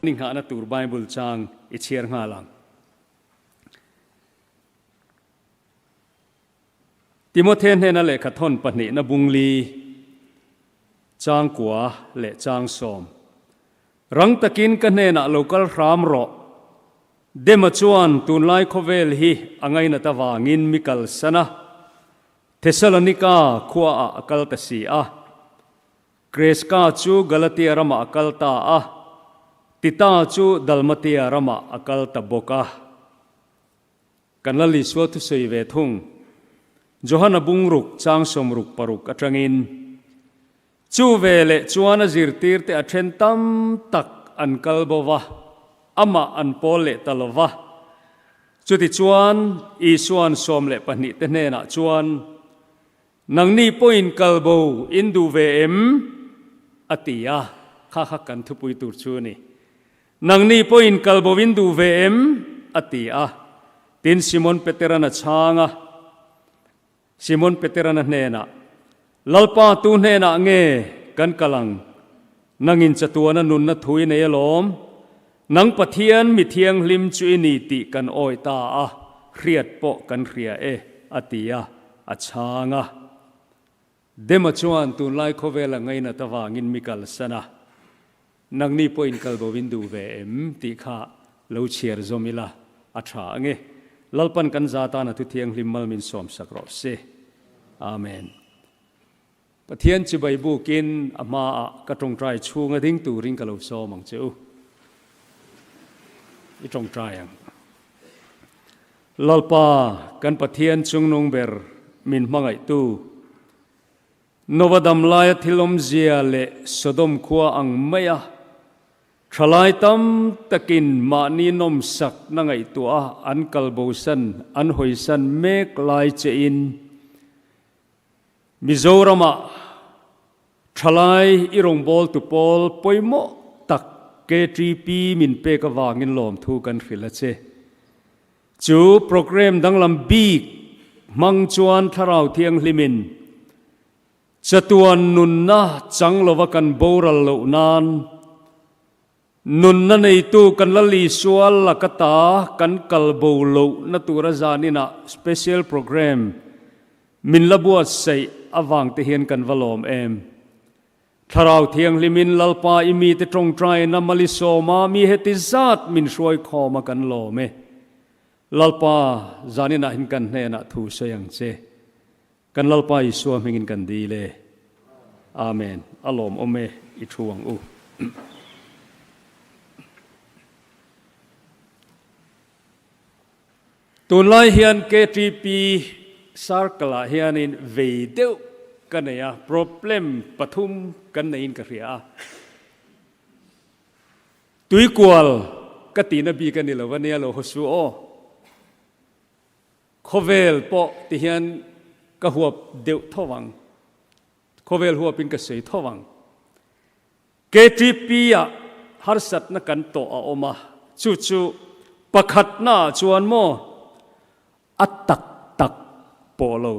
Ni nghahna tur Bible chang i chhiar nghal ang. Timothe hnena lehkha thawn pahnihna bungli, changkua leh changsawm. Rang takin ka hnenah lo kal hram rawh. Dema chuan tunlai khawvel hi a ngainat avangin mi kalsan a, Thessalonika khuaah a kal ta si a. Kreska chu Galatia ramah a kal ta a, Tita chu Dalmatia ramah a kal ta bawk a. Kan la Isua thusawi ve thung. Johana bungruk chang 66 atangin, Chu ve leh chuan a zirtirte a then tam tak an kal bo va, amah an pawl leh ta lo va. Chutichuan, Isua'n 12 te hnenah chuan, Nangni pawhin kal bo in duh ve em? a ti a, kha kha kan thupui tur chu a ni. Nangni pawhin kal bo in duh ve em? a ti a. Tin, Simon Peteran a chhang a. Simon Peteran a hnenah, Lalpa, tu hnenah nge kan kal ang? Nangin chatuana nunna thu i nei alawm. Nang Pathian mi thianghlim chu i ni tih kan awi ta a, hriat pawh kan hria e, a ti a, a chhang a. Dema chuan tunlai khawvela ngainat avangin mi kalsan a, Nangni pawhin kal bo in duh ve em? tih kha lo chhiar zawm ila a tha ange. Lalpan kan za tan a thu thianghlim mal min sawmsak rawh se. Amen. Pathian chibai bukin a hmaah ka tawngtai chhunga ding turin ka lo sawm ang che u. I tawngtai ang. Lalpa, kan Pathian chungnung ber min hmangaihtu, Nova dam laia thil awmzia leh Sodom khua ang maia thalai tam takin mahni nawmsak na ngaihtuah a an kalbosan, an hawisan mek lai chein, Mizoramah thalai i rawngbawltu pawl pawimawh tak KTP min pek avangin lawmthu kan hrilh a che. Chu programme danglam bik hmang chuan Thlarau Thianghlimin chatuan nunna chang lova kan boral loh nan Nunna neitu kan la Lisual laka ta kan kal bo lohna tura zaninah special programme min la buatsaih avang te hian kan va lawm em. Thlarau Thianghlimin Lalpa i mite tawngtaina malisawma mi heti zat min hruai khawm a kan lawm e. Lalpa zaninah hin kan hnenah thu sawi ang che. Kan Lalpa Isua hmingin kan dil e. Amen. A lawmawm e, i thu ang u. Tunlai hian KTP circle ah hianin vei deuh ka nei a, problem pathum kan neiin ka hria a. Tuikual ka tihna bik a ni lo ania lo haw su aw. Khawvel pawh ti hian ka huap deuh tho vang. Khawvel huapin ka sawi tho vang. KTP-ah harsatna kan tawh a awm a, chu chu pakhatnaah chuan maw a tak tak pawh lo.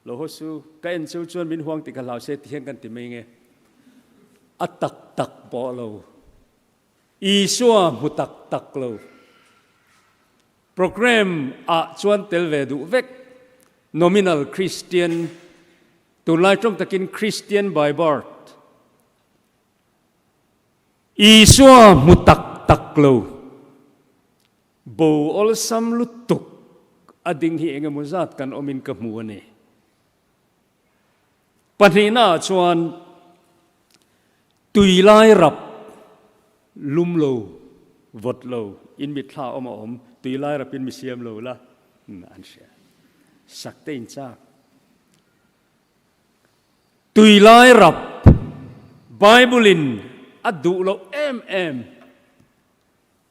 Lo haw su, ka en chu chuan min huang tih ka hlau se ti hian kan ti mai nge. A tak tak pawh lo. Isua hmu tak tak lo. Programme ah chuan tel ve duh vek. Nominal Christian, tunlai tawng takin Christian by birth. Isua hmu tak tak lo. Bo awlsam lutuk a ding hi engemaw zat kan awmin ka hmu a ni. Pahnihna ah chuan tui lai rap lum lo, vawt lo, in mitthla awm a awm, tui lai rapin mi siam lo la, an hria. Sak te in chak. Tui lai rap Bible in a duh loh em em.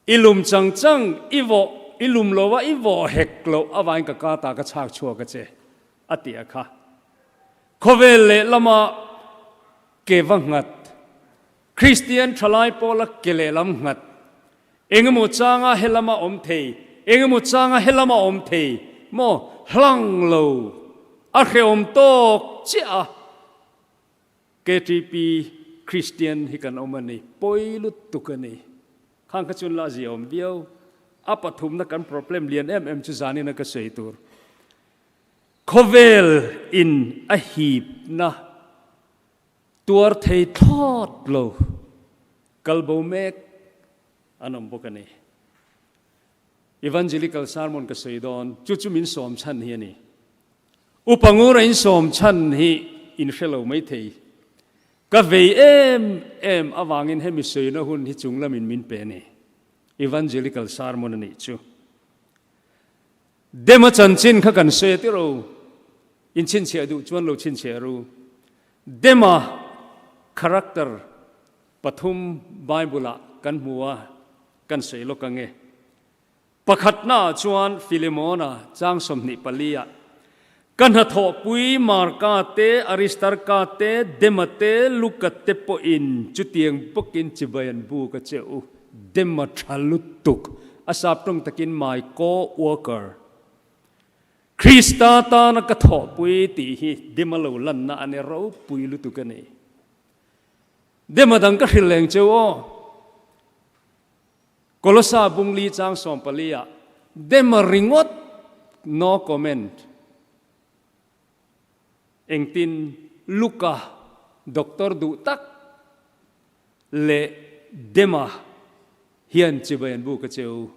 I lum chang chang, i vawh, i lum lo a, i vawh hek loh avangin ka ka ta ka chhak chhuak a che, a ti a kha. Khawvel leh lama ke va nghat, Kristian thalai pawla ke lehlam nghat, engemaw changa he lama awm thei, engemaw changa he lama awm thei maw hlang lo, a hrehawm tawk chiah a. KTP Kristian hi kan awm a ni, pawi lutuk a ni. Khang kha chuan la zia awm viau. A pathumna kan problem lian em em chu zanin a ka sawi tur. Khawvel in a hipna tuar thei thlawt lo kal bo mek an awm bawk a ni. Evangelical sermon ka sawi dawn, chu chu min sawm chhan hi a ni. Upa Ngura in sawm chhan hi in hre lo mai thei. Ka vei em em avangin hemi sawina hun hi chung lamin min pe a ni. Evangelical sermon a nih chu. Dema chanchin kha kan sawi a tiro. In chhinchhiah duh chuan lo chhinchhiah ru. Dema character pathum Bible ah kan hmu a, kan sawi lawk ang e. Pakhatnaah chuan Filemona chang 24 ah, Ka hnathawhpui Marka te, Aristarka te, Dema te, Luka te pawhin chutiang bawkin chibai an buk a che u. Dema tha lutuk, a sap tawng takin my co-worker. Krista tana ka thawhpui tih hi Dema lo lanna a ni ropui lutuk a ni. Dema dang ka hrilh leng cheu aw. Kolosa bungli chang 14 ah Dema ringawt no comment. Engtin Luka doctor duh tak leh Dema hian chibai an buk a cheu.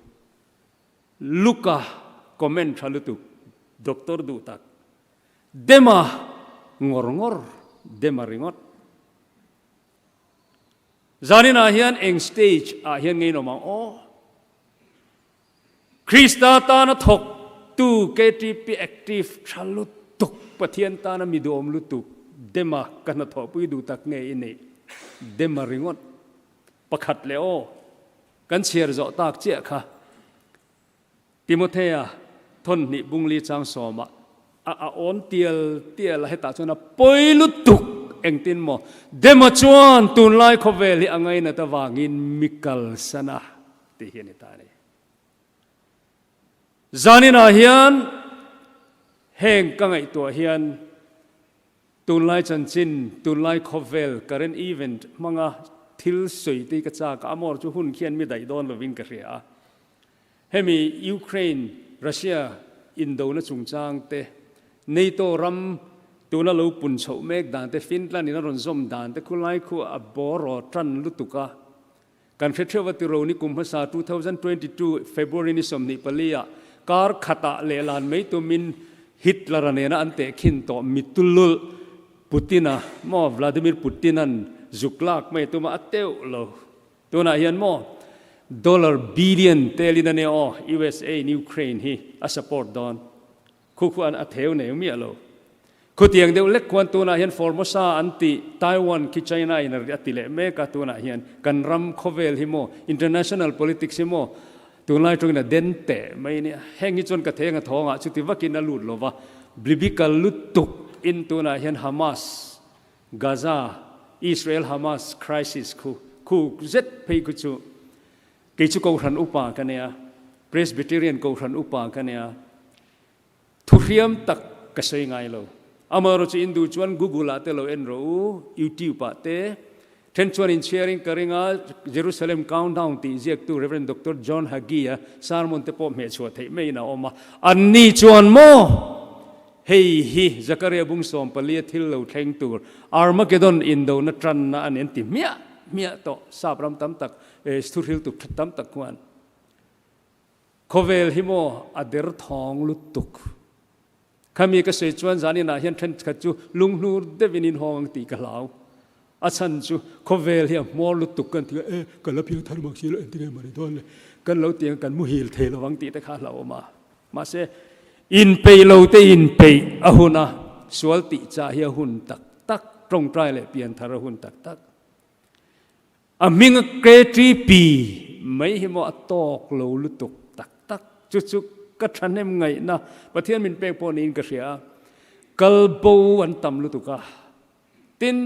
Luka comment tha lutuk doctor duh tak. Dema ngawr ngawr Dema ringawt. Zanin ah hian eng stage ah hian ngei nawm ang aw? Krista tana thawk tu KTP active tha lutuk, Pathian tana mi duhawm lutuk, Dema ka hnathawhpui duh tak nge i neih? Dema ringawt pakhat leh aw, kan chhiar zawh tak chiah kha. Timothea thawnhnih bungli chang sawmah a a awn tial tial a, hetah chuan a pawi lutuk engtin maw Dema chuan tunlai khawvel hi a ngainat avangin mi kalsan a tih hi a ni ta a ni. Zaninah hian heng ka ngaihtuah hian tunlai chanchin, tunlai khawvel current event hmanga thil sawi te hi ka chak a, amawr chu hun khian mi daih dawn lovin ka hria a. Hemi Ukraine, Russia indona chungchang te, NATO ram tuna lo pun chhoh mek dan te, Finland in a rawn zawm dan te khulai khu a bawraw tan lutuk a. Kan hre theuh a tiro ni kum hmasa 2022 February ni 24 ah kar khatah lehlan mai tumin Hitler-a nena an tehkhin tawh mitulul Putin-a maw Vladimir Putin-a'n zuk lak mai tuma a teuh lo. Tunah hian maw dollar billion telin a nia aw USA in Ukraine hi a support dawn. Khu khu an a theu nei miah lo. Khutiang deuh lek khuan tunah hian Formosa an ti Taiwan khi China in a ti leh mek a tunah hian kan ram khawvel hi maw international politics hi maw tunlai tawngin a den teh mai nia. Heng hi chuan ka theng a thawngah chuti vakin a lut lova blibical lutuk in tunah hian Hamas Gaza, Israel-Hamas crisis khu khu zet phei khu chu kei chu Kohhran upa ka nia, Presbyterian Kohhran upa ka nia, thuhriam tak ka sawi ngai lo. Amaherawhchu chu Hindu chuan Google ah te lo en rawh u, YouTube ah te, then chuan inchhiarin ka ring a, Jerusalem Countdown tih ziaktu Rev. Doctor John Hagee-a sermon te pawh hmehchhuah theih maiin a awm a, anni chuan maw? Hei hi Zakaria bung 14 a thil lo thleng tur Armageddon indona tanna a ni an ti hmiah hmiah tawh. Sap ram tam tak, thuhril tuk that tam tak khuan khawvel hi maw a der thawng lutuk. Khami ka sawi chuan zaninah hian thenkhat chu lunghnur deuhin in hawng ang tih ka hlau. A chhan chu khawvel hi a hmawr lutuk kan ti a, e ka la piang thar mak si lo engtin nge mawni dawn le kan lo ti ang kan muhil thei lovang tih te kha a hlauhawm a. Mahse, inpeih lo te inpeih a hun a, sual tih chah hi a hun tak tak, tawngtai leh pianthar a hun tak tak. A hming a KTP mai hi maw a tawk lo lutuk tak tak, chu chu ka thahnem ngaihna Pathian min pek pawh niin ka hria a, kal bo an tam lutuk a, tin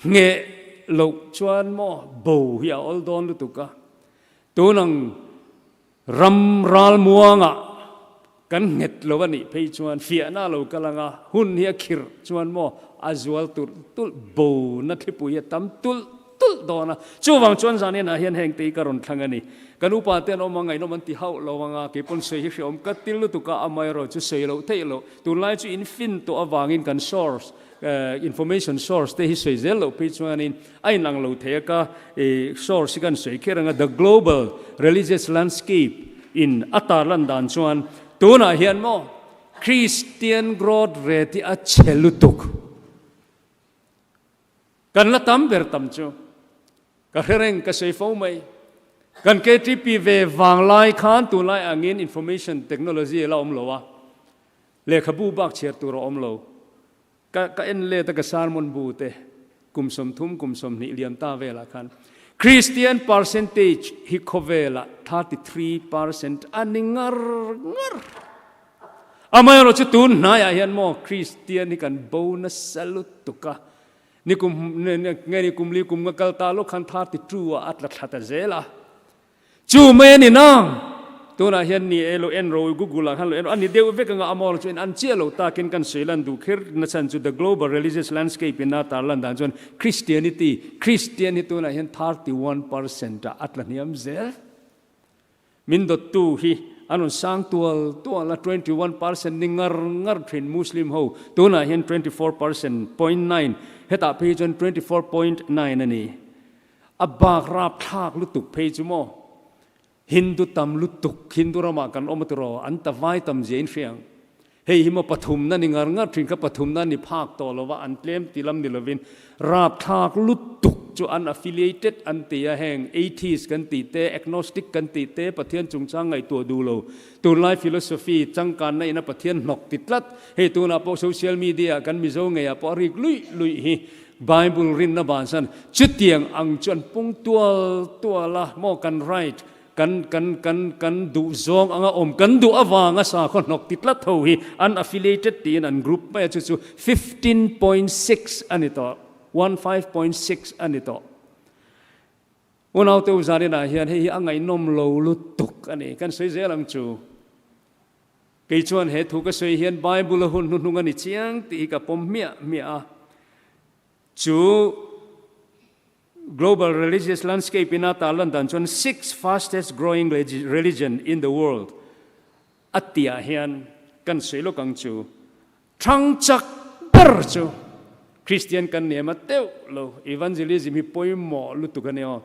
ngheh loh chuan maw bo hi a awl dawn lutuk a, tunang Ram ralmuangah kan nghet lo a nih phei chuan fiahna a lo kal ang a, hun hi a khirh chuan maw a zual tulh tulh, bona thlipui a tam tulh tulh. tulh dawn a. Chuvang chuan zaninah hian heng te hi ka rawn thlang a ni. Kan upa te an awm a, ngaihnawm an ti hauh lo ang a, kei pawn sawi hi hreawm ka til lutuk a, amaherawh chu sawi loh theih loh. Tunlai chu in fin tawh avangin kan source, information source te hi sawi zel loh phei chuanin a inang lo thei a, ka source hi kan sawi kher ang a, The Global Religious Landscape in a tarlan dan chuan tunah hian maw Christian growth rate hi a chhe lutuk. Kan la tam ber tam chu ka hre reng ka sawi fo mai. Kan KTP ve vanglai khan tunlai angin information technology a la awm lo a, lehkhabu bak chhiar tur a awm lo. Ka ka en let a ka sermon bu te kum 30 kum 20 liam ta velah khan Christian percentage hi khawvelah 33% a ni ngar ngar. Amaherawh chu tun hnaiah hian maw Kristian hi kan bo nasa lutuk a, nikum nge ni kum li kum nga kal ta lawk khan 32 ah a tla thla ta zel a, chu mai a ni nang tunah hian ni e lo en ro Google ah khan lo en ro a ni deuh vek anga amaherawh chu en an chiah lo takin kan sawi lan duh kher na chhan chu the global religious landscape in a tar lan dan chuan Christianity Christian hi tunah hian 31% ah a tla hniam zel. Min dawttu hi an rawn sang tual tual a, 21% ni ngar ngar thin Muslim ho tunah hian 24% point nine, hetah phei chuan 24.9 a ni. A bak rap thlak lutuk phei chu maw Hindu tam lutuk, Hindu ramah kan awm a tiraw, an ta vai tam zia in hria ang. Hei hi maw pathumna ni ngar ngar thin kha pathumna ni phak tawh lova an tlem ti lam ni lovin rapthlak lutuk chu an affiliated an ti a, heng atheist kan tih te, agnostic kan tih te, Pathian chungchang ngaihtuah duh lo, tunlai philosophy changkanna ina Pathian hnawk ti tlat, hei tunah pawh social media ah kan Mizo ngeiah pawh a rik luih luih hi Bible rinna bansan chutiang ang chu an pung tual tual a maw kan right Kan kan kan kan duh zawng anga awm kan duh avanga sakhaw hnawk ti tlat ho hi an affiliated tiin an group mai a, chu chu 15.6 a ni tawh, 15.6 a ni tawh. Unaute u zaninah hian hei hi a ngaihnawm lo lutuk a ni, kan sawi zel ang chu. Kei chuan he thu ka sawi hian Bible a hun hnuhnung a ni chiang tih hi ka pawm hmiah hmiah a, chu Global religious landscape in a tarlan dan chuan sixth fastest growing religion in the world a tihah hian kan sawi lawk ang chu. Thang chak ber chu Christian kan ni em a teuh lo. Evangelism hi pawimawh lutuk a ni aw.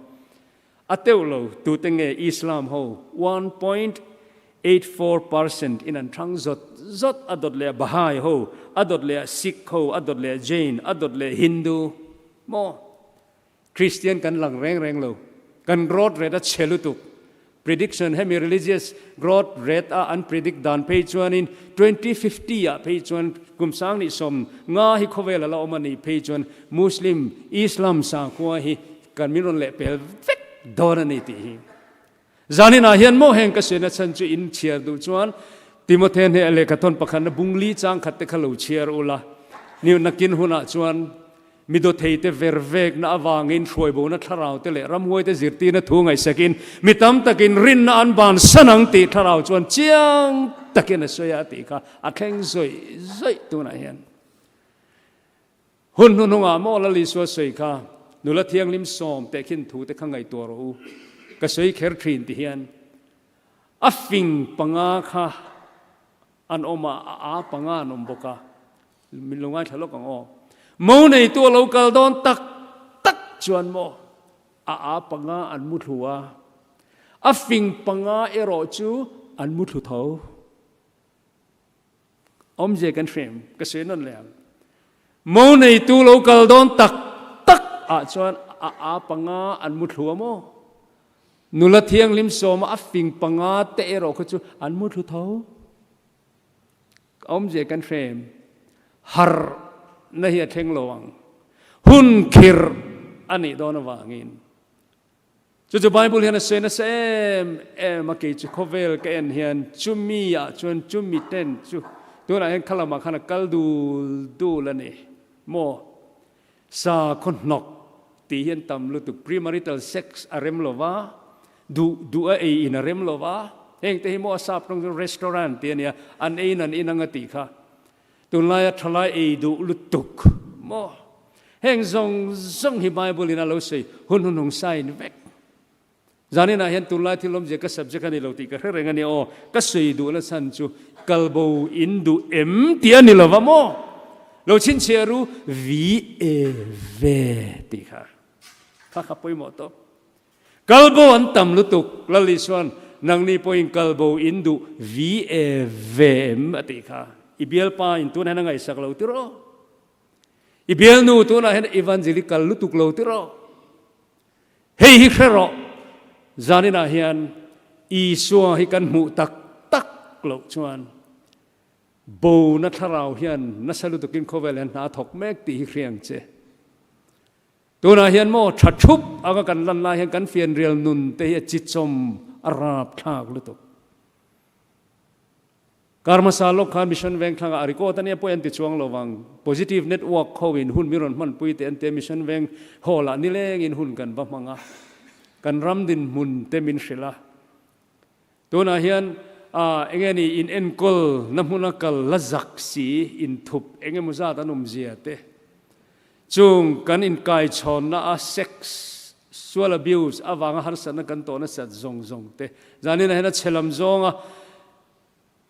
A teuh lo tute nge Islam ho 1.84% in an thang zawt zawt a dawt leh a Bahai ho, a dawt leh a Sikh ho, a dawt leh a Jain, a dawt leh Hindu. Maw? Kristian kan lang reng reng lo. Kan growth rate a chhe lutuk. Prediction hemi religious growth rate a an predict dan phei chuanin 2050 ah phei chuan kum sang nih sawm nga hi khawvel a la awm a nih phei chuan Muslim, Islam sakhua hi kan min rawn leh pel vek dawn a ni tih hi. Zaninah hian maw heng ka suina chhan chu in chhiar duh chuan Timothea hneh lehkha thawn pakhatna bungli chang khat te kha lo chhiar ula. Ni nakin hunah chuan mi dawthei te ver vekna avangin hruaibona thlarau te leh ramhuai te zirtirna thu ngaihsakin mi tam takin rinna an ban san ang tih thlarau chuan chiang takin a sawi a tih kha a thleng zawih zawih tunah hian. Hun hnuhnungah maw Lal Isua sawi kha, Nula thianghlim sawm tehkhin thu te kha ngaihtuah rawh u, ka sawi kher thin ti hian a fing panga kha an awm a, a a panga an awm bawk a, min lo ngaithla lawk ang aw. Mo neitu a lo kal dawn tak tak chuan maw a a panga an mu thlu a, a fing panga erawh chu an mu thlu tho. Awmzia kan hrem, ka sawi nawn leh ang. Mo neitu lo kal dawn tak tak ah chuan a a panga an mu thlu a maw? Nula thianghlim sawma a fing panga te erawh kha chu an mu thlu tho. Awmzia kan hrem, harh na hi a thleng lo ang. Hun khirh a nih dawn avangin. Chu chu Bible hian a sawi nasa em em a, kei chu khawvel ka en hian chumi ah chuan chumi ten chu tunah hian khalamah khan a kal dul dul a ni maw? Sa khaw hnawk tih hian tam lutuk, premarital sex a rem lo va, duh duh a ei in a rem lo va, heng te hi maw a sap tawng chuan restaurant tih a nia, an ei in an in ang a tih kha. Tunlaia thalai ei duh lutuk maw? Heng zawng zawng hi Bible in a lo sawi hun hunhung sign vek. Zaninah hian tunlai thil awmzia ka subject a ni lo tih ka hre reng a ni aw. Ka sawi duhna chhan chu kalbo in duh em tih a ni lova maw? Lo chhinchhiah ru VAV tih kha. Kha kha pawimawh tawp. Kalbo an tam lutuk, Lal Isuan nangni pawhin kalbo in duh VAV em a tih kha. I bialpa in tunah hian a ngaihsak lo tirh aw. I bialnu tunah hian evangelical lutuk lo tirh aw. Hei hi hre rawh, zaninah hian Isua hi kan hmuh tak tak loh chuan bona thlarau hian nasa lutukin khawvel hian hna a thawk mek tih hi hria ang che. Tunah hian maw tha thup anga kan lan lai hian kan fianrial nun te hi a chichawm a rapthlak lutuk. Kar hmasa lawk khan Mission Vengthlangah a record a nia pawh an ti chuang lo vang. Positive Network ho in hun min rawn hmanpui teh an tia Mission Veng Hall ah nilengin hun kan va hmang a, kan ram dinhmun te min hrilh a. Tunah hian ah enge ni in enkawl na hmuna kal la zak si inthup eng emaw zat an awm zia te chung kan inkaichhawnna a sex sual abuse avanga harsatna kan tawh nasat zawng zawng te zaninah hian a chhe lam zawnga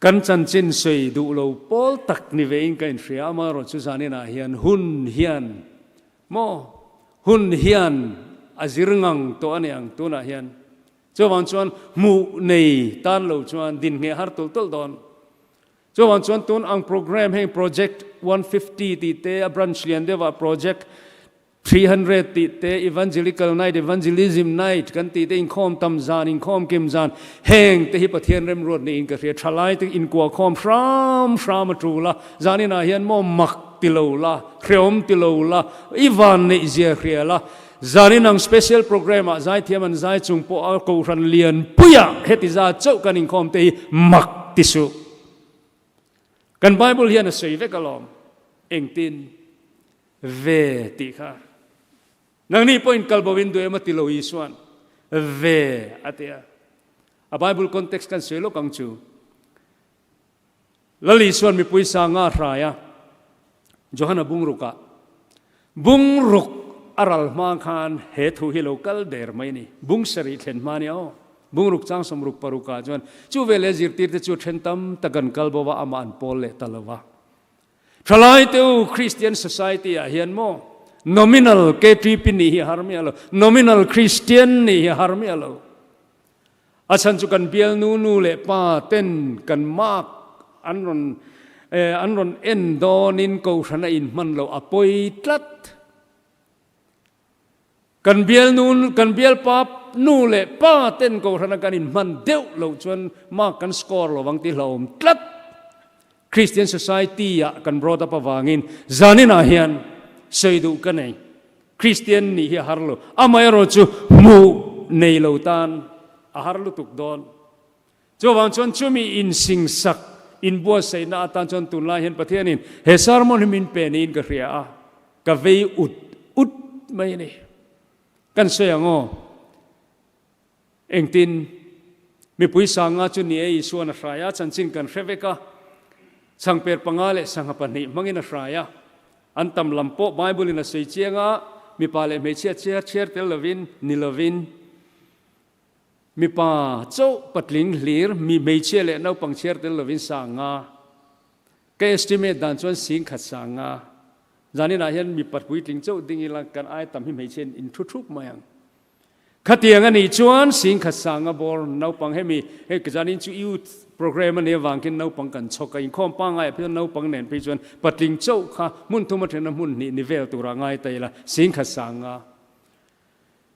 Kan chanchin sawi duh lo pawl tak ni vein ka inhria, amaherawh chu zaninah hian hun hian maw hun hian a zir ngang tawh a ni ang tunah hian. Chuvang chuan hmuh nei tan lo chuan din ngheh har tulh tulh dawn. Chuvang chuan tun ang program heng project 150 tih te a branch lian deuhah project 300 tih te, Evangelical Night, Evangelism Night kan tih te, inkhawm tam zan, inkhawm kim zan, heng te hi Pathian remruat niin ka hria. Thalai te inkuahkhawm hram hram a tul a, zaninah hian maw mak ti lo la, hreawm ti lo la, i van neih zia hria la, zanin ang special program ah zaithiam an zai chung pawh a kohhran lian puiah heti za chauh kan inkhawm te hi mak ti suh. Kan Bible hian a sawi vek alawm, engtin? Ve tih kha nangni pawhin kal bo in duh em a ti lo Isua'n ve a ti a. A Bible context kan sawi lawk ang chu. Lal Isua'n mipui sanga a hrai a, Johana bungrukah bungruk a ral hma khan he thu hi lo kal der mai a ni. Bung sarih thlen hma nia aw. Bungruk chang 66 ah chuan chu veleh zirtirte chu then tam tak an kal bo va, amah an pawl leh ta lo va. Thalai te u, Christian society ah hian maw nominal KTP nih hi a har miah lo, nominal Christian nih hi a har miah lo. A chhan chu kan bialnu nu leh pa ten kan mark an rawn an rawn en dawnin kohhran a inhman loh a pawi tlat. Kan bialnu, kan bialpa nu leh pa ten kohhrana kan inhman deuh loh chuan mark kan score lo vang tih hlauhawm tlat. Christian society ah kan brought up avangin zaninah hian sawi duh ka nei. Christian nih hi a har lo. Amaherawh chu hmuh nei lo tan a har lutuk dawn. Chuvang chuan chumi insingsak, inbuatsaihna atan chuan tunlai hian Pathianin he sermon hi min pe niin ka hria a, ka vei ut ut mai a ni. Kan sawi ang aw, engtin mipui sanga chu ni e Isuan a hrai a, chanchin kan hre vek a, changper panga leh sangha pahnih hmangin a hrai a, an tam lam pawh Bible-in a sawi chiang a, mipa leh hmeichhia chhiar chhiar tel lovin, ni lovin. Mipa chauh patling hlir, mi hmeichhia leh naupang chhiar tel lovin sanga. Ka estimate dan chuan sing khat sanga. Zaninah hian mipa puitling chauh ding ila kan ai tam hi hmeichhia in thu thup mai ang. Khatiang a nih chuan sing khat sanga bawr naupang hemi hei zanin chu youth program a nih avang khin naupang kan chhawk a, inkhawm pangngai ah phei chuan naupang nen phei chuan patling chauh kha hmun thum a then a hmun hnih ni vel turah ngai ta ila sing khat sanga.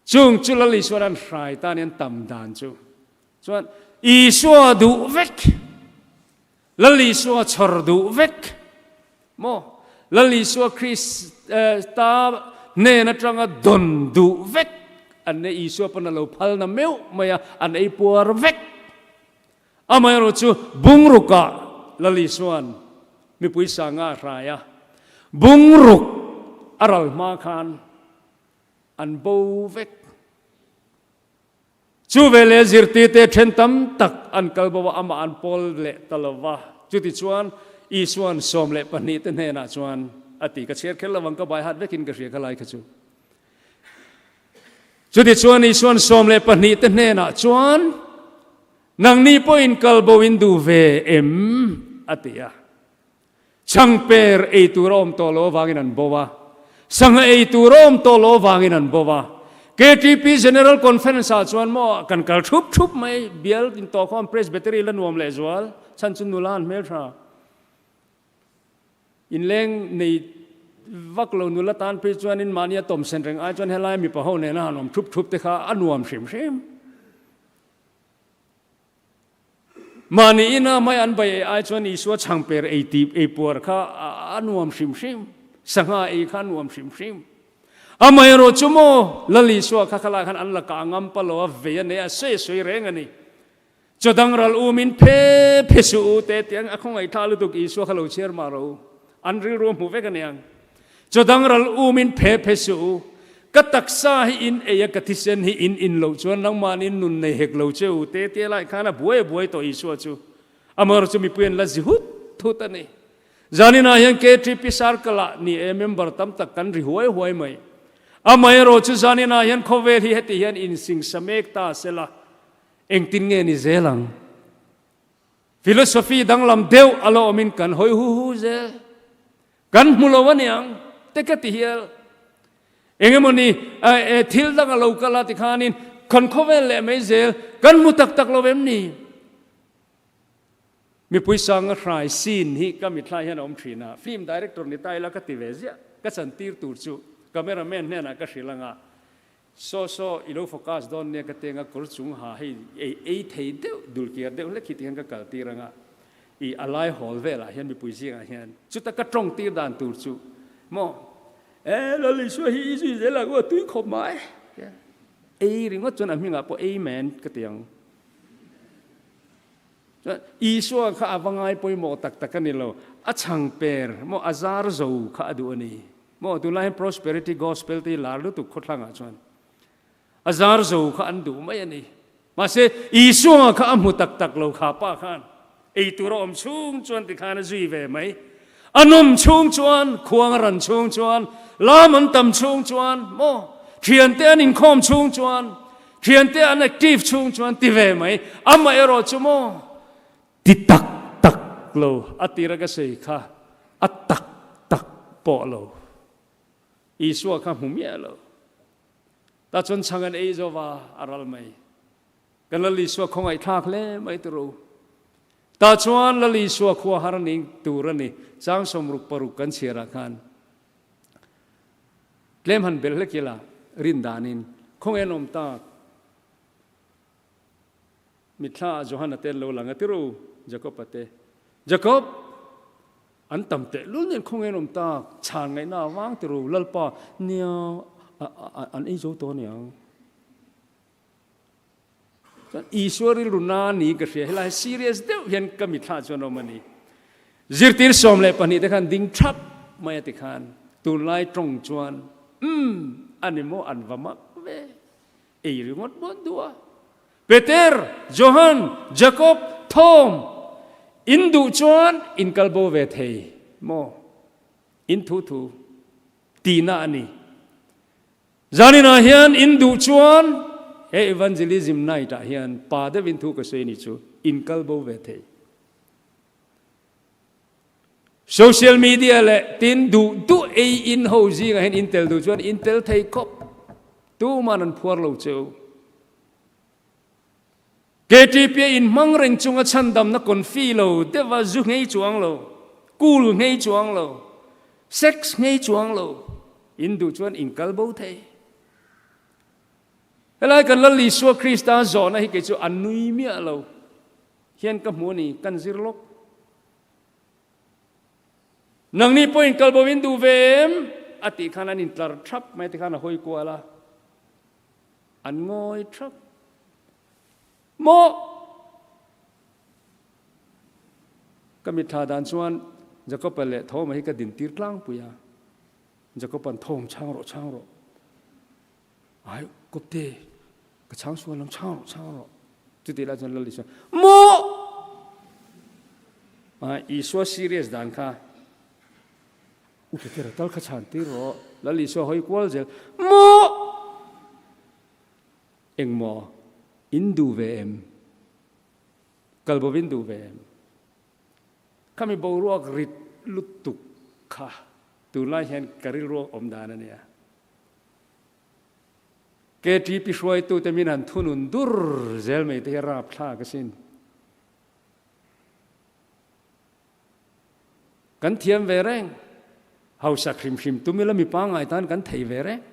Chung chu Lal Isuan an hrai tan i an tam dan chu chuan Isua duh vek, Lal Isua chhawr duh vek maw? Lal Isua Krista hnen atanga dawn duh vek an nei, Isua pawn a lo phal na meuh mai a, an ei puar vek. Amaherawh chu bungrukah Lal Isuan mipui sanga a hrai a, bungruk a ral hma khan An bo vek. Chu veleh zirtirte then tam tak an kal bo a, amah an pawl leh ta lo va. Chutichuan, Isua'n 12 te hnenah chuan, a ti. Ka chhiar kher lovang, ka baihat vekin ka hria kha lai kha chu. Chutichuan Isuan 12 te hnenah chuan, Nangni pawhin kal bo in duh ve em? a ti a. Changper ei tur a awm tawh lo avangin an bo a, sangha ei tur a awm tawh lo avangin an bo a. KTP General Conference ah chuan maw kan kal thup thup mai, bial in tawh khawm Presbytery la nuam leh zual, chhan chu nula an hmeltha. Inleng nei vak lo nula tan phei chuanin mahni a tawm sen reng ai chuan helai mipa ho nena han awm thup thup te kha a nuam hrim hrim. Mahni ina mai an bai ei ai chuan Isua chhangper ei tih ei puar kha a nuam hrim hrim, sangha ei kha a nuam hrim hrim. Amaherawh chu maw Lal Isua kha khalai khan an la kah ngam pa lo a, vei a nei a, sawi a sawi reng a ni. Chaw dang ral um in phe phe suh u te tiang a khawngaih thla lutuk Isua kha lo chhiar mah rawh u. An rilru a hmu vek a niang. Chaw dang ral um in phe phe suh u. Ka taksa hi in ei a, ka thisen hi in in loh chuan nangmahni nun nei hek lo che u te tia lai khan a buai a buai tawh Isua chu. Amaherawhchu chu mipui an la zi hut hut a ni. Zaninah hian KTP Circle ah ni e member tam tak kan ri huai huai mai. Amaherawhchu zaninah hian khawvel hi heti hian insingsa mek ta sela engtin nge ni zel ang? Philosophy danglam deuh a la awmin kan hawi hu hu zel. Kan hmu lo aniang te ka ti hial. Engemawni thil dang a lo kal a tikhanin kan khawvel leh mai zel kan hmu tak tak lo em ni? Mipui sanga hrai scene hi ka mithlai hian a awm thin a, film director ni ta ila ka ti ve ziah. Ka chantir tur chu cameraman hnenah ka hrilh anga Saw saw i lo focus dawn nia ka teng a kawr chung ha hei ei ei thei deuh dul kiar deuh hlek hi ti hian ka kal tir anga i a lai hawl velah hian mipui zingah hian chuta ka tawng tir dan tur chu maw e Lal Isua hi i zui zel ang u a tui khawp mai ei ringawt chuan a hmingah pawh Amen ka ti ang chuan Isua kha a va ngai pawimawh tak tak a ni lo a chhang per maw a zar zo kha a duh a ni. Maw tunlai hian prosperity gospel te hi lar lutuk khawthlangah chuan a zar zo kha an duh mai a ni. Mahse Isua kha a hmu tak tak lo kha pa khan ei tur a awm chhung chuan tikhan a zui ve mai. A nawm chhung chuan, khuang a ran chhung chuan, lam an tam chhung chuan, maw thiante an inkhawm chhung chuan, thiante an active chhung chuan ti ve mai. Amaherawh chu maw Ti tak tak lo, a tira ka sawi kha a tak tak pawh lo. Isua kha hmu miah lo. Tah chuan chhang an ei zo va, a ral mai. Kan Lal Isua khawngaih thlak hle mai tur u. Tah chuan Lal Isua khua har ning tur a ni. Chang 66 kan chhiarah khan tlem han belh hlek ila rin danin khawngaih an awm tak. Mitthla ah Johana te an lo lang a ti ru, Jakob-a te. Jakob! An tam teh lul nen khawnge an awm tak, chhan ngaihna a vang ti ru, Lalpa, nia, an ei zo tawh aniang. Chuan Isua rilru na ni ka hria, helai serious deuh hian ka mitthla chuan awm a ni. Zirtir 12 te khan ding thap mai a ti khan, tunlai tawng chuan, umm, a ni maw an va mak ve. Ei ringawt ngawt duh a. Peter, Johan, Jakob, Thom, in duh chuan in kal bo ve thei maw? In thu thu tihna a ni. Zaninah hian in duh chuan he Evangelism Night ah hian pa deuhin thu ka sawi ni chu in kal bo ve thei. Social media leh tin duh duh ei in ho zingah hian in tel duh chuan in tel thei khawp. Tuman an phuar lo che u. KTP a inhmang reng chunga chhandamna confi lo deuha zu nghei chuang lo, cool nghei chuang lo, sex nghei chuang lo in duh chuan in kal bo thei. Helai kan Lal Isua Krista zawhna hi kei chu a nui miah lo hian ka hmu a ni, kan zir lawk. Nangni pawhin kal bo in duh ve em? A tih khan an intlar thap mai tikhan a hawi kual a, an ngawi thap. Maw? Ka mitthla dan chuan Jakob-a leh Thoma hi ka dintir tlangpui a. Jakob-a'n Thom chhang rawh, chhang rawh. Ai, Kawpte, ka chhang sual lam, chhang rawh, chhang rawh. Chutih lai chuan Lal Isua, Maw! Ah, Isua serious dan kha. U Petera tal kha chhan tir rawh. Lal Isua hawi kual zel. Maw! Engmaw? In duh ve em? Kal bovin duh ve em? Khami boruak rit lutuk kha tunlai hian ka rilruak awm dan a nia. KTP hruaitute min han thunun dur zel mai te hi a rapthlak asin. Kan thiam ve reng. Hausak hrim hrim tum ila mi pangngai tan kan thei ve reng.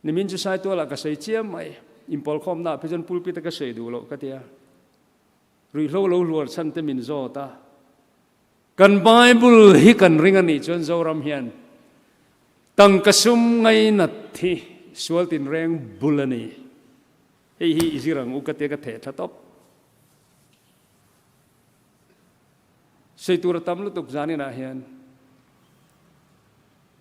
Nimin chu Saitualah ka sawi chiam mai. Inpawlkhawmnaah phei chuan pulpit a ka sawi duh loh ka tia. Ruihhlo lo hluar chhan te min zawt a. Kan Bible hi kan ring a nih chuan Zoram hian tangka sum ngainat hi sual tinreng bul a ni. Hei hi i zir ang u ka tia ka theh thla tawp. Sawi tur a tam lutuk zaninah hian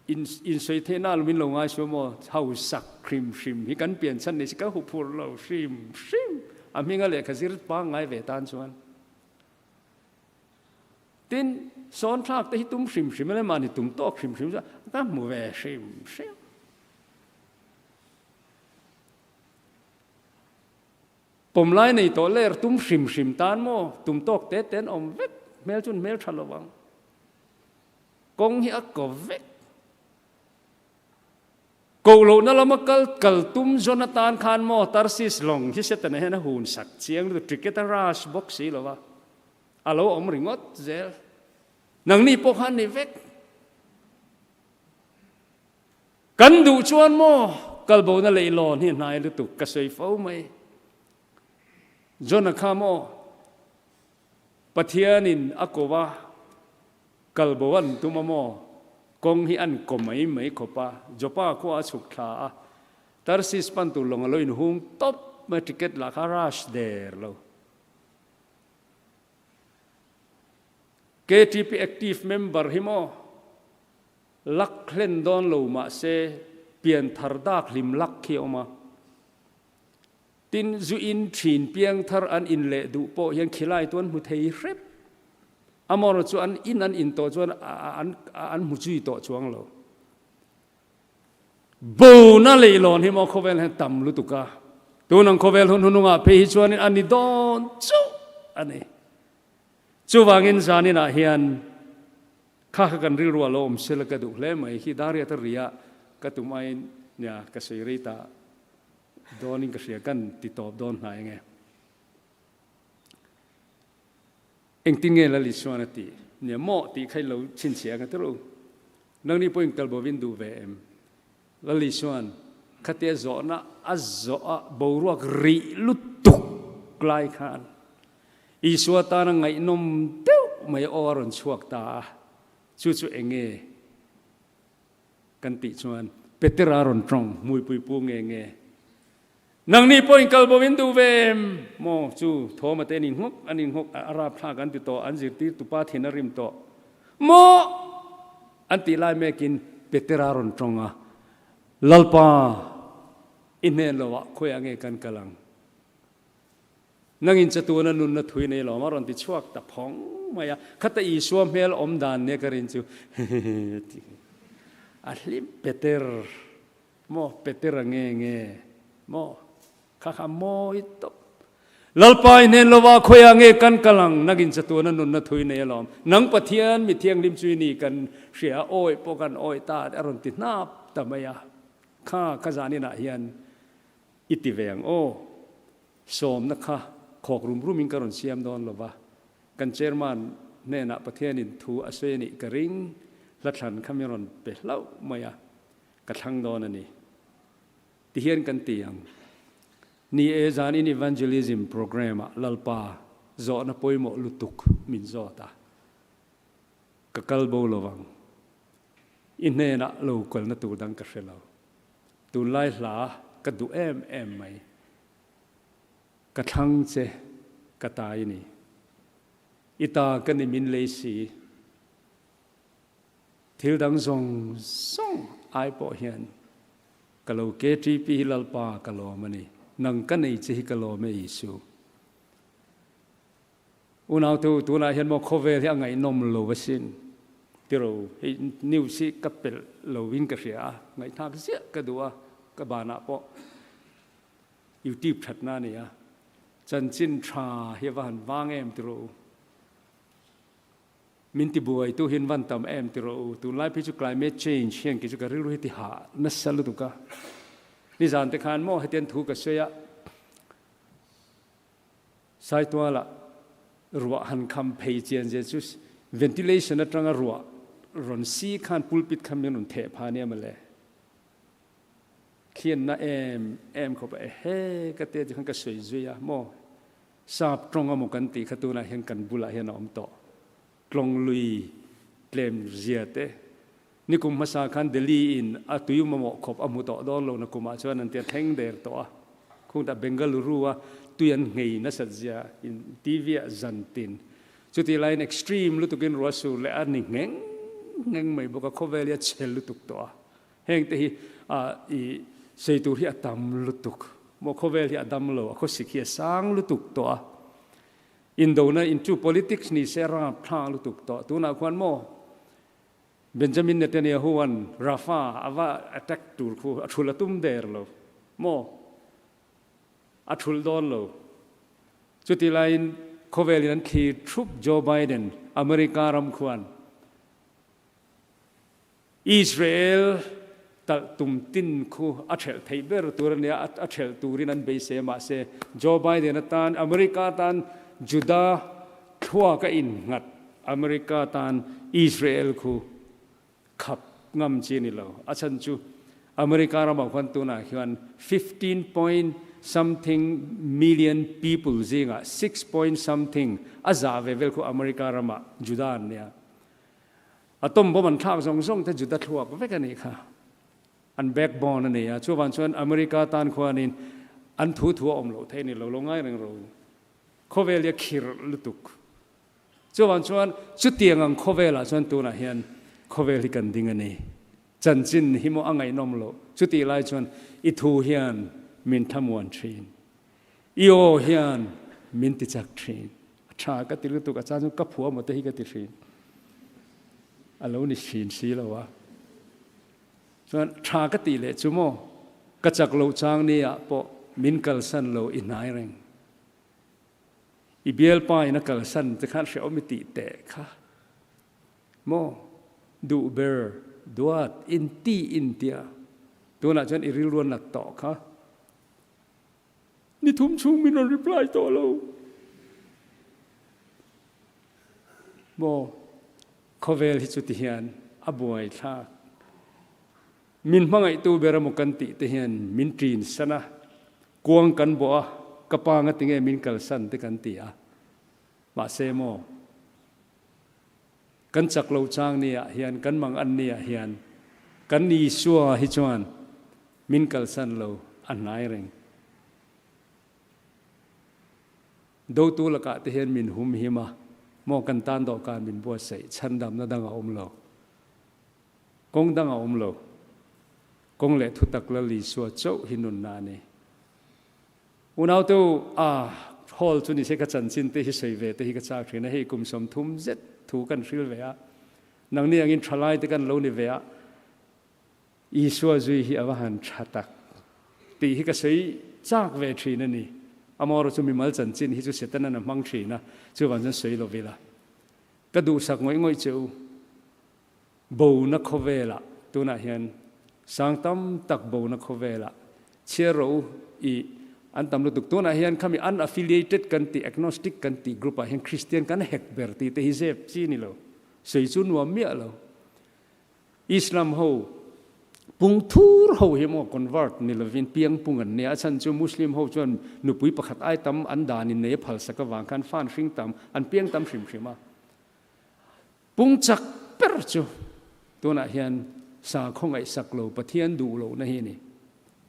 in in sawi theihna a min lo ngai suam aw, hausak hrim hrim hi kan pian chhan ni si ka huphur lo hrim hrim a hminga lehkha zir pangngai ve tan chuan. Tin, sawn thlak te hi tum hrim hrim a mahni tum tawk hrim hrim chuan ka hmu ve hrim hrim. Pawm lai nei tawh ler tum hrim hrim tan maw tum tawk te te an awm vek hmel chuan hmel tha lo ang. Kawng hi a ko vek. Koh lohna lama kal kal tum zawn atan khan maw Tarsis lawng hi Setana hian a hun sak chiang lutuk ticket a rush bawk si lo va, a lo awm ringawt zel. Nangni pawh khan ni vek. Kan duh chuan maw kal bona leihlawn hi hnai lutuk ka sawi fo mai. John-a kha maw Pathianin a ko a, kal bo an tum a maw? Kawng hi an ko mai mai khawp a, Joppa khua a chhuk thla a, Tarsis pan tur lawng a lo inhung tawp mai, ticket lah kha a rush der lo. KTP active member hi maw lak hlen dawn lo mahse pianthar dak hlim lak khi a awm a. Tin, zu in thin piangthar an in leh duh pawh hian khilai tu an hmu thei hrep. Amaherawh chu an in an in tawh chuan an an hmu zui tawh chuang lo. Bona leihlawn hi maw khawvel hian tam lutuk a, tun ang khawvel hun hunungah phei hi chuanin a ni dawn chauh a ni. Chuvangin zaninah hian kha kha kan rilru a lo awm sela ka duh hle mai hi Dariat a ria ka tum aiin nia ka sawi rei ta. Dawnin ka hria kan ti tawp dawn hnai nge. Engtin nge Lal Isuan a tih? Nia maw tih kha i lo chhinchhiah ang a ti ru. Nangni pawhin kal bovin duh ve em? Lal Isuan khatia zawhna a zawh a boruak rih lutuk lai khan Isua tana ngaihnawm deuh mai aw a rawn chhuak ta a, chu chu eng nge? Kan tih chuan Petera rawn tawng hmuipui pu nge nge, Nangni pawhin kal bo in duh ve em? Maw chu Thawma te an inngawk an inngawk a rapthlak an ti tawh, an zirtir tupa thin a rim tawh maw? An tih lai mekin Petera rawn tawng a, Lalpa, i hnen loah khawiah nge kan kal ang? Nangin chatuana nunna thui nei lawm a rawn ti chhuak ta phawng mai a, khata Isua hmel awm dan nia ka rin chu hehehe ti a hlim Peter maw Peter a nge nge maw kha kha mawi tawp Lalpa i hnen lova khawiah nge kan kal ang nangin chatuana nunna thui nei alawm nang Pathian mi thianghlim chu i ni kan hria a awih pawh kan awih ta a rawn ti hnap ta mai a kha ka zaninah hian i ti ve ang aw. Sawmna kha khawk rum rumin ka rawn siam dawn lo va, kan chairman hnenah Pathianin thu a sawi a nih ka ring, hlathlan kha min rawn pe hlauh mai a, ka thlang dawn a ni. Tihian kan ti ang, Ni e, zanin Evangelism programme-ah Lalpa zawhna pawimawh lutuk min zawt a, ka kal bo lo vang. I hnenah lo kalna tur dang ka hre lo. Tunlai hla ka duh em em mai. Ka thlang che ka ta i ni. I ta ka ni min lei si. Thil dang zawng zawng ai pawh hian ka lo KTP hi Lalpa ka lawm a ni. Nang ka nei che hi ka lawm e Isu. Unau te u, tunah hian maw khawvel hi a ngaihnawm lo asin tiro, hei news hi ka pelh lo in ka hria a, ngaihthlak ziah ka duh a, ka banah pawh YouTube thatna a ni a, chanchin tha hi a va han vang em tiro u. Min ti buai tu hian van tam em tiro u, tunlai phei chu climate change hian kei chu ka rilru hi ti hah nasa lutuk a, nizan te khan maw hetian thu ka sawi a, Saitualah ruah han kham phei chian zia chu ventilation atanga ruah rawn si khan pulpit kha min rawn theh pha nia mawle. Khianna em em khawp a ehe ka tia ti khan ka sawi zui a maw. Sap tawng amaw kan tih kha tunah hian kan bulah hian a awm tawh. Tlawng lui tlem zia te. Nikum hmasa khan Delhi in a tui mamawh khawp a hmu tawh dawn lo na kumah chuan an tia thleng der tawh a. Khungtah Bengaluru a tui an nghei nasat zia in TV ah zan tin. Chutih laiin extreme lutukin ruah sur leh a ni ngheng ngheng mai bawk a, khawvel hi a chhe lutuk tawh a. Heng te hi i sei tur hi a tam lutuk. Maw khawvel hi a dam lo, a khawsik hi a sang lutuk tawh a. Indona into politics ni se rap thla lutuk tawh. Tunah khuan maw Benjamin Netanyahu-a'n Rafah a va attack tur khu a thul a tum der lo maw? A thul dawn lo. Chuti laiin khawvelin an thlir thup Joe Biden, America ram khuan Israel talh tum tin khu a thelh theih ber tur a nia, a thelh turin an beisei a, mahse Joe Biden atan America tan Juda thluak a innghat, America tan Israel khu khap ngam chi a ni lo. A chhan chu America ramah khuan tunah hian 15 point something million people zingah 6 point something a zah ve vel khu America ramah Juda an nia. A tawm bawm an thlak zawng zawng te Juda thluak vek a nih kha. An backbone a ni a. Chuvang chuan America tan khuanin an thu thu a awm loh theih a ni lo, lo ngai reng ro. Khawvel hi a khirh lutuk. Chuvang chuan chutiang ang khawvelah chuan tunah hian khawvel hi kan ding a ni. Chanchin hi maw a ngaihnawm loh. Chutih lai chuan i thu hian min thlamuan thin. I aw hian min ti chak thin. A tha ka ti lutuk, a chan chu ka phuah maw te hi ka ti thin. A lo ni thin si lo a. Chuan tha ka ti leh chu maw, ka chak lo chang ni ah pawh min kalsan lo i hnai reng. I bialpa in a kalsan te khan hrehawm i tih teh kha. Maw duh ber duat in ti in tia. Tunah chuan i rilru a nat tawh kha. Ni thum chhung min rawn reply tawh lo. Maw khawvel hi chu ti hian a buai thlak. Min hmangaihtu ber emaw kan tih te hian min ṭin san a, kuang kan bawh a, ka pa nga tinge min kalsan te kan ti a. Mahse maw kan chak lo chang ni ah hian, kan mang an ni ah hian kan Isua hi chuan Min kalsan lo, a hnai reng. Dotu lakah te hian min humhim a, maw kan tan dawhkan min buatsaih, chhandamna dang a awm lo. Kawng dang a awm lo. Kawng leh thutak Lal Isua chauh hi nunna a ni. Unaute u, a hall chu nise ka chanchin te hi sawi ve te hi ka chak thin a, hei kum 30 zet thu kan hril ve a, nangni angin thalai te kan lo ni ve a, Isua zui hi a va han tha tak tih hi ka sawi chak ve thin a ni. Amaherawh chu mimal chanchin hi chu Setanan a hmang thin a, chuvang chuan sawi lo ila. Ka duhsak ngawih ngawih che u, bona khawvelah tunah hian sang tam tak bona khawvelah chhiar rawh u i an tam lutuk. Tunah hian khami unaffiliated kan tih, agnostic kan tih group ah hian Kristian kan hek ber tih te hi zep chi ni lo, sawi chu nuam miah lo. Islam ho pung thur ho hi maw convert ni lovin piang pung an nia, a chhan chu Muslim ho chuan nupui pakhat ai tam an dan in nei a phalsak avang khan fan hring tam an piang tam hrim hrim a. Pung chak ber chu tunah hian sakhaw ngaihsak lo Pathian duh lohna hi a ni.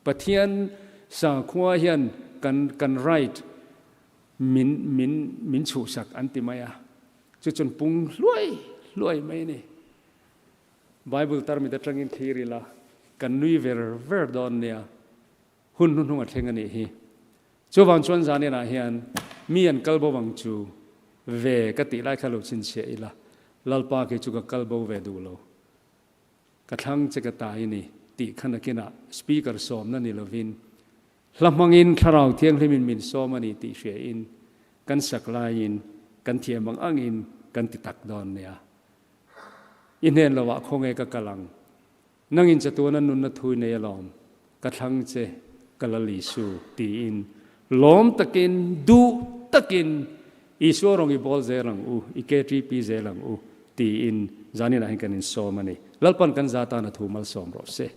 Pathian sakhua hian kan kan right min min min chhuhsak an ti mai a, chu chuan pung hluai hluai mai a ni. Bible tarmit atangin thlir ila, kan nui ver ver dawn nia, hun hnuhnung a thleng a nih hi. Chuvang chuan zaninah hian mi an kal bo ang chu. Ve ka tih lai kha lo chhinchhiah ila, Lalpa kei chu ka kal bo ve duh lo. Ka thlang che ka ta i ni tih kha nakinah speaker sawmna ni lovin hla hmangin Thlarau Thianghlimin min sawm a ni tih hriain kan sak laiin kan thiam ang angin kan ti tak dawn nia. I hnen lovah khawnge ka kal ang? Nangin chatuana nunna thui nei alawm, ka thlang che ka la Lisu tiin lawm takin duh takin Isua rawng i bawl zel ang u, i KTP zel ang u tiin zaninah hian kan insawm a ni. Lalpan kan za tan a thu malsawm rawh se.